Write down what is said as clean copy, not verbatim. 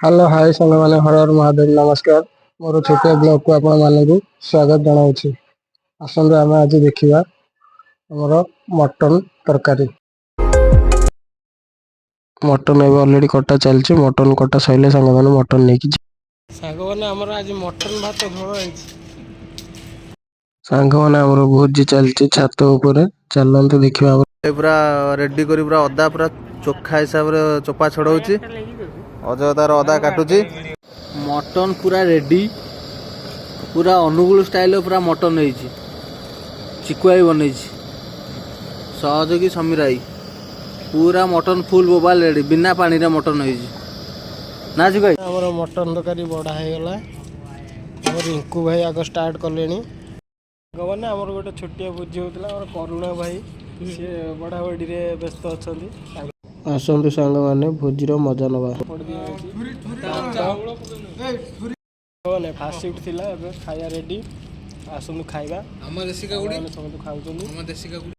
Hello, high ସାଙ୍ଗମାନେ, ହର ହର ମହାଦେବ, ନମସ୍କାର। ମୋର ଛୋଟିଆ ବ୍ଲଗକୁ ଆପଣମାନଙ୍କୁ ସ୍ୱାଗତ ଜଣାଉଛି। ଆସନ୍ତୁ, ଆମେ ଆଜି ଦେଖିବା ଆମର ମଟନ ତରକାରୀ। ମଟନ ଏବେ ଅଲରେଡ଼ି କଟା ଚାଲିଛି। ମଟନ କଟା ସରିଲେ ସାଙ୍ଗମାନେ ମଟନ ନେଇକି ଯିବେ। ସାଙ୍ଗମାନେ, ଆମର ଆଜି ମଟନ ଭାତ ଝୋଳ ହେଇଛି। ସାଙ୍ଗମାନେ, ଆମର ଭୋଜି ଚାଲିଛି ଛାତ ଉପରେ। ଚାଲନ୍ତୁ ଦେଖିବା ଆମର। ଏ ପୁରା ରେଡି କରି ପୁରା ଅଦା ପୁରା ଚୋଖା ହିସାବରେ ଚୋପା ଛଡଉଛି। ଅଜୟ ତାର ଅଦା କାଟୁଛି। ମଟନ ପୁରା ରେଡି। ପୁରା ଅନୁଗୁଳ ଷ୍ଟାଇଲର ପୁରା ମଟନ ହେଇଛି। ଚିକୁ ଭାଇ ବନେଇଛି, ସହଯୋଗୀ ସମୀର ଭାଇ। ପୁରା ମଟନ ଫୁଲ୍ ବୋବାଲ ରେଡି। ବିନା ପାଣିରେ ମଟନ ହେଇଛି ନା ଚିକୁ ଭାଇ? ଆମର ମଟନ ତରକାରୀ ବଢ଼ା ହେଇଗଲା। ଆମର ରିଙ୍କୁ ଭାଇ ଆଗ ଷ୍ଟାର୍ଟ କଲେଣି। ସାଙ୍ଗମାନେ, ଆମର ଗୋଟେ ଛୋଟିଆ ଭୋଜି ହେଉଥିଲା। ଆମର କରୁଣା ଭାଇ, ସିଏ ବଢ଼ାବଢ଼ିରେ ବ୍ୟସ୍ତ ଅଛନ୍ତି। ଆସନ୍ତୁ ସାଙ୍ଗମାନେ, ଭୋଜିର ମଜା ନେବା। ସାଙ୍ଗମାନେ, ଫାଷ୍ଟ ସିଫ୍ଟ ଥିଲା। ଏବେ ଖାଇବା ରେଡି, ଆସନ୍ତୁ ଖାଇବା। ଆମ ଦେଶୀ କାକୁଡ଼ି। ସାଙ୍ଗମାନେ ସମସ୍ତେ ଖାଉଛନ୍ତି। ଆମ ଦେଶୀ କାକୁଡ଼ି।